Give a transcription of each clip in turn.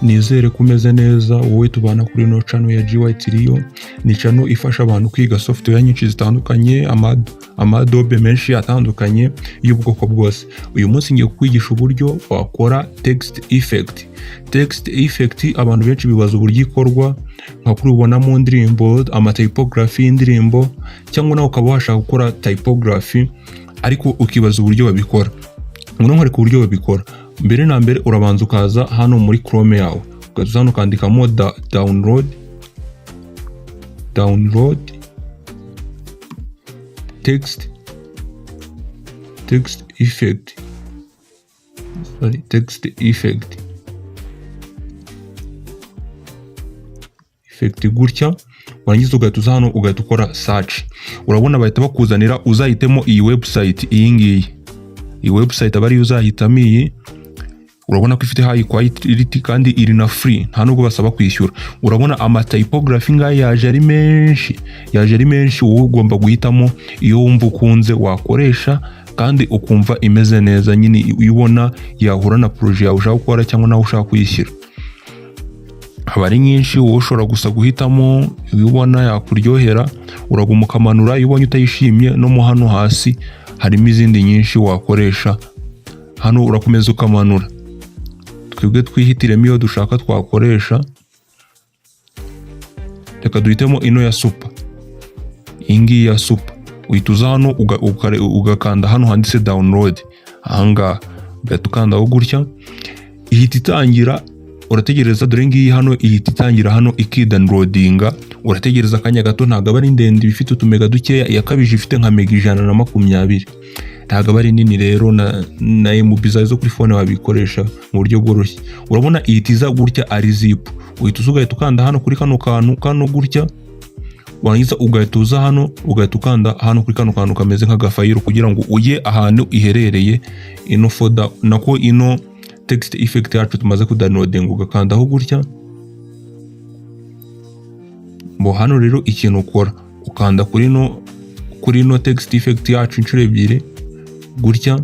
Nizere ko umeze neza, wowe tubana kuri ino channel ya GY Trio. Ni channel ifasha abantu kwiga software nyinshi zitandukanye, ama Adobe menshi atandukanye y'ubwoko bwose. Uyu munsi ngiye kukwigisha uburyo wakora text effect. Text effect, abantu benshi bibaza uburyo ikorwa, nka kuri ubona mu ndirimbo, ama typography y'indirimbo, cyangwa nawe ukaba washaka gukora typography ariko ukibaza uburyo babikora. Ngwino nkwereke uburyo babikora. Mbere na mbere urabanza ukaza hano muri Chrome yawe, ukaza hano ukandikamo download text effect, sorry, text effect gutya. Warangiza ugahita uza hano, ugahita ukora search. Urabona bahita bakuzanira, uzahitemo iyi website, iyi ngiyi. Iyi website aba ariyo uzahitamo iyi. Urabona ko ifite high quality kandi iri na free, nta nubwo basaba kwishyura. Urabona ama typography ngaya yaje ari menshi, yaje ari menshi. Wowe ugomba guhitamo iyo wumva ukunze wakoresha kandi ukumva imeze neza nyine, iyo ubona yahura na projet yawe ushaka gukora cyangwa nawe ushaka kuyishyira. Haba ari nyinshi, wowe ushobora gusa guhitamo iyo ubona yakuryohera. Uraguma ukamanura, iyo ubonye utayishimye, no mo hano hasi harimo izindi nyinshi wakoresha. Hano urakomeza ukamanura. Twebwe twihitiremo iyo dushaka twakoresha. Reka duhitemo ino ya super, iyi ngiyi ya super. Uhita uza hano ugakanda hano handitse download ahangaha, ugahita ukandaho gutya, ihita itangira. Urategereza, dore ngiyi hano, ihita itangira hano ikidownloadinga. Urategereza akanya gato, ntabwo aba ari ndende, iba ifite utumega dukeya. Iyakabije ifite nka mega 120, ntabwo aba ari nini rero, na MB zawe zo kuri phone wabikoresha mu buryo bworoshye. Urabona ihita iza gutya ari zip. Uhita uza ugahita ukanda hano kuri kano kantu kano gutya, warangiza ugahita uza hano, ugahita ukanda hano kuri kano kantu kameze nk'agafayiro kugira ngo ujye ahantu iherereye ino folder, nako ino text effect yacu tumaze kudownloadinga, ugakandaho gutya. Bo hano rero ikintu ukora, ukanda kuri ino text effect yacu inshuro ebyiri gutya.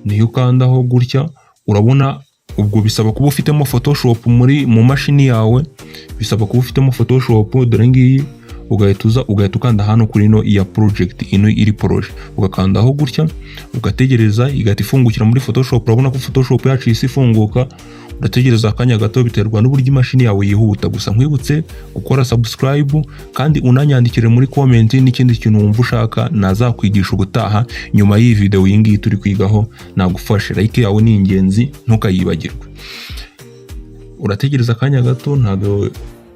Niyo ukandaho gutya, urabona ubwo bisaba kuba ufitemo Photoshop mu mashini yawe, bisaba kuba ufitemo Photoshop. Dore ngiyi. Ugahita uza, ugahita ukanda hano kuri ino ya project, ino iri projet, ugakandaho gutya, ugategereza, igahita ifungukira muri Photoshop. Urabona ko Photoshop yacu ihise ifunguka. Urategereza akanya gato, biterwa n'uburyo imashini yawe yihuta. Gusa nkwibutse gukora subscribe kandi unanyandikire muri comment n'ikindi kintu wumva ushaka nazakwigisha ubutaha nyuma y'iyi video iyi ngiyi turi kwigaho. Nagufashe, like yawe ni ingenzi, ntukayibagirwe. Urategereza akanya gato, ntabwo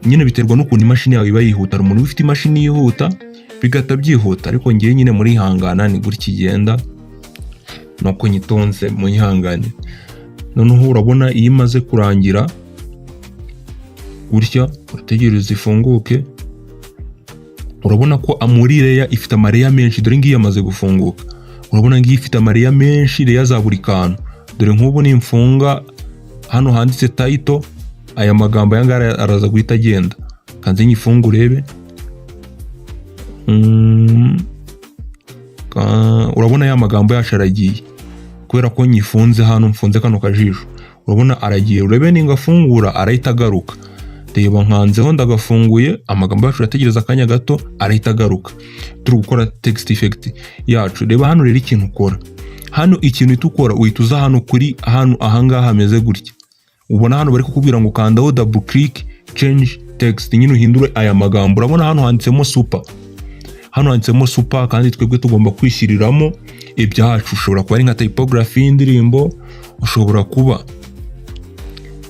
nyine biterwa n'ukuntu imashini yawe iba yihuta. Hari umuntu ufite imashini yihuta bigahita byihuta, ariko ngewe nyine muri hangana ni gutya igenda, nuko nyitonze, munyihangane. Noneho urabona iyo imaze kurangira gutya, urategereza ifunguke. Urabona ko muri layer ifite ama layer menshi. Dore ngiyi yamaze gufunguka. Urabona ngiyi ifite ama layer menshi, layer za buri kantu. Dore nk'ubu nimfunga hano handitse title, aya magambo aya ngaya araza guhita agenda. Kanze nyifunge urebe. Urabona ya magambo yacu aragiye kubera ko nyifunze hano, mfunze kano kajisho. Urabona aragiye. Urebe ningafungura arahita agaruka. Reba, nkanzeho ndagafunguye, amagambo yacu, urategereza akanya gato arahita agaruka. Turi gukora text effect yacu. Reba hano rero ikintu ukora hano, ikintu uhita ukora, uhita uza hano kuri hano ahangaha hameze gutya. Ubona hano bari kukubwira ngo kandaho double click, change text, nyine uhindure aya magambo. Urabona hano handitsemo super, hano handitsemo super, kandi twebwe tugomba kwishyiriramo ibyacu. Ushobora kuba ari nka typography y'indirimbo, ushobora kuba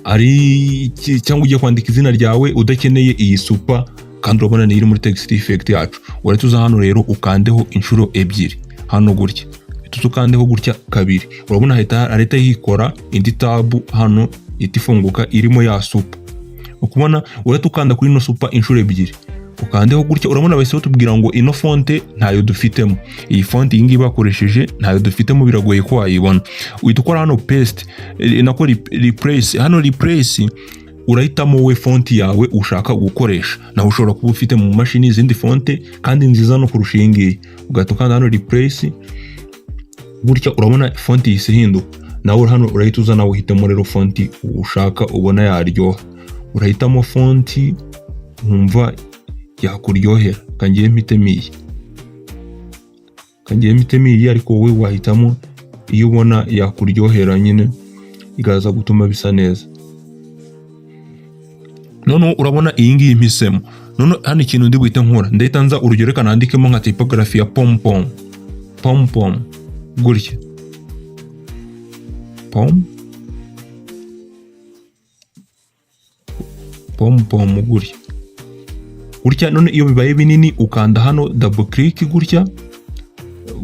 ari cyangwa ugiye kwandika izina ryawe udakeneye iyi super, kandi urabona ni iri muri text effect yacu. Urahita uza hano rero ukandeho inshuro ebyiri hano gutya, uhita ukandeho gutya kabiri. Urabona hahita hikora indi tab hano, ihita ifunguka irimo ya super. Ukubona urahita ukanda kuri ino super inshuro ebyiri, ukandeho gutya. Urabona bahise batubwira ngo ino font ntayo dufitemo. Iyi font, iyi ngiyi bakoresheje, ntayo dufitemo, biragoye ko wayibona. Uhita ukora hano paste, nako replace. Hano replace, urahitamo wowe font yawe ushaka gukoresha. Nawe ushobora kuba ufite mu mashini izindi font kandi nziza no kurusha iyi ngiyi. Ugahita ukanda hano replace gutya, urabona font ihise ihinduka. Nawe hano urahita uza, nawe uhitemo rero font ushaka, ubona yaryoha. Urahitamo font wumva yakuryohera. Kangiye mpitemo iyi, ariko wowe wahitamo iyo ubona yakuryohera nyine, ikaza gutuma bisa neza. Noneho urabona iyi ngiyi mpisemo. Noneho hano ikintu ndi buhite nkora, ndahita nza, urugero reka nandikemo nka typography ya pom pom, pom pom gutya, pom pom pom gutya gutya. None iyo bibaye binini, ukanda hano double click gutya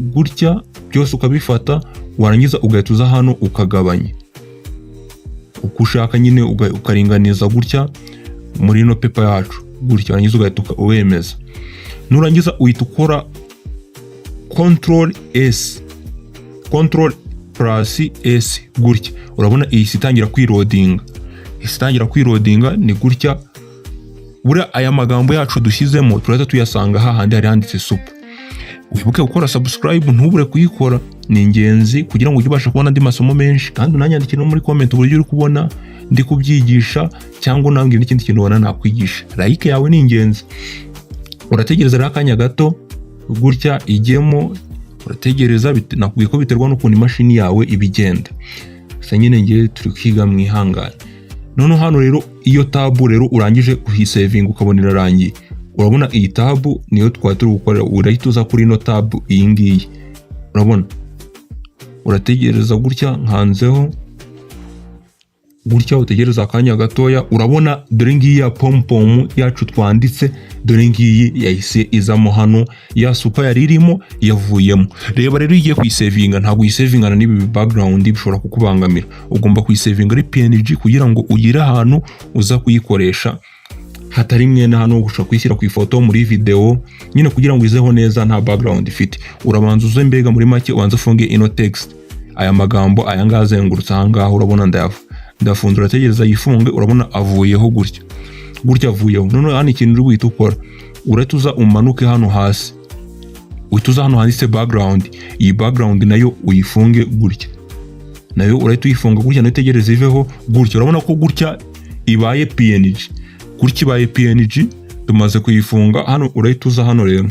gutya, byose ukabifata. Warangiza ugahita uza hano ukagabanya uko ushaka nyine, ukaringaniza gutya muri ino paper yacu gutya. Warangiza ugahita wemeza. Nurangiza uhita ukora Control S, Control plus S gutya. Urabona iyi itangira kwiloadinga, itangira kwiloadinga ni gutya. Buriya aya magambo yacu dushyizemo turahita tuyasanga hahandi hari handitse super. Wibuke gukora subscribe, ntubure kuyikora, ni ingenzi kugira ngo ujye ubasha kubona andi masomo menshi. Kandi unanyandikire no muri comment uburyo uri kubona ndi kubyigisha, cyangwa unambwira n'ikindi kintu ubona nakwigisha. Like yawe ni ingenzi. Urategereza rero akanya gato gutya ijyemo. Urategereza, nakubwiye ko biterwa n'ukuntu imashini yawe ibigenda. Gusa nyine ngewe turi kwiga, mwihangane. Noneho hano rero, iyo tab rero urangije kuyisavinga, ukabona irarangiye, urabona iyi tab niyo twari turi gukorera. Urahita uza kuri ino tab, iyi ngiyi. Urabona urategereza gutya, nkanzeho gutya, utegereza akanya gatoya. Urabona dore ngiyi ya pom pom yacu twanditse, dore ngiyi yahise izamo hano. Ya super yari irimo yavuyemo. Reba rero, iyo ugiye kuyisavinga, ntabwo uyisavingana n'ibi background, bishobora kukubangamira. Ugomba kuyisavinga ari PNG kugira ngo ugire ahantu uza kuyikoresha hatari mwene hano. Ushobora kuyishyira ku ifoto, muri video nyine, kugira ngo izeho neza nta background ifite. Urabanza uze, mbega muri make ubanza ufunge ino text, aya magambo aya ngaya azengurutse aha ngaha. Urabona ndafunze. Urategereza yifunge. Urabona avuyeho gutya gutya, avuyeho. Noneho hano ikintu uri buhite ukora, urahita uza umanuke hano hasi, uhita uza hano handitse background. Iyi background nayo uyifunge gutya, nayo urahita uyifunga gutya, nayo utegereze iveho gutya. Urabona ko gutya ibaye PNG, gutya ibaye PNG, tumaze kuyifunga. Hano urahita uza, hano rero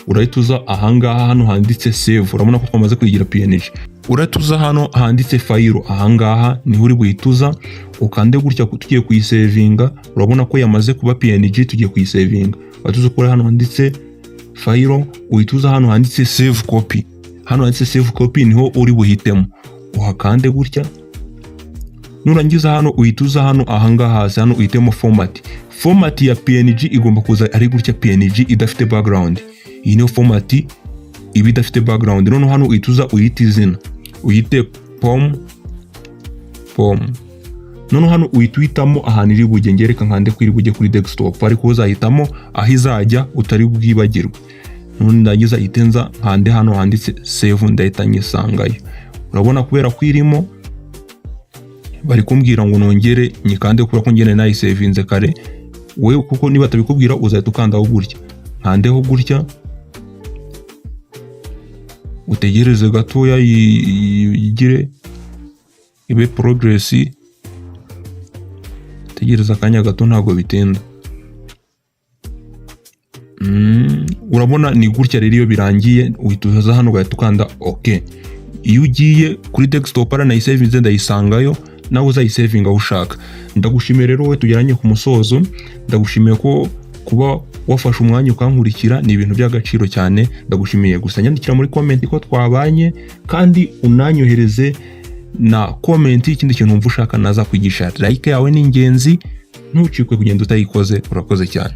urahita uza ahangaha hano handitse save. Urabona ko twamaze kuyigira PNG. Urahita uza hano handitse file, ahangaha niho uri buhite uza ukande gutya. Tugiye kuyisavinga. Urabona ko yamaze kuba PNG, tugiye kuyisavinga. Urahita uza ukora hano handitse file, uhita uza hano handitse save copy. Hano handitse save copy niho uri buhitemo, uhakande gutya. Nurangiza hano uhita uza hano ahangaha hasi, hano uhitemo format. Format ya PNG igomba kuza ari gutya, PNG idafite background. Iyi niyo format iba idafite background. Noneho hano uhita uza uyite izina, uyite pom pom. Noneho hano uhita uhitamo ahantu iri bujye. Ngereka nkande ko iri bujye kuri desktop, ariko uzahitamo aho izajya utari bwibagirwe. None ndangiza ihite nza nkande hano handitse save, ndahita nyisangayo. Urabona kubera ko irimo, bari kumbwira ngo nongere nyikande kubera ko ngene nayisavinze kare. Wowe kuko niba batabikubwira, uzahita ukandaho gutya. Nkandeho gutya, utegereze gatoya yigire ibe progress. Tegereza akanya gato, ntabwo bitinda. Urabona ni gutya rero. Iyo birangiye uhita uza hano ugahita ukanda OK. Iyo ugiye kuri desktop ara nayisavinze, ndayisangayo. Nawe uzayisavinga aho ushaka. Ndagushimiye rero wowe tugeranye ku musozo. Ndagushimiye ko kuba wafashe umwanya ukankurikira ni ibintu by'agaciro cyane, ndagushimiye. Gusa nyandikira muri comment ko twabanye, kandi unanyohereze na comment ikindi kintu wumva ushaka naza kwigisha. Like yawe ni ingenzi, ntucikwe kugenda utayikoze. Urakoze cyane.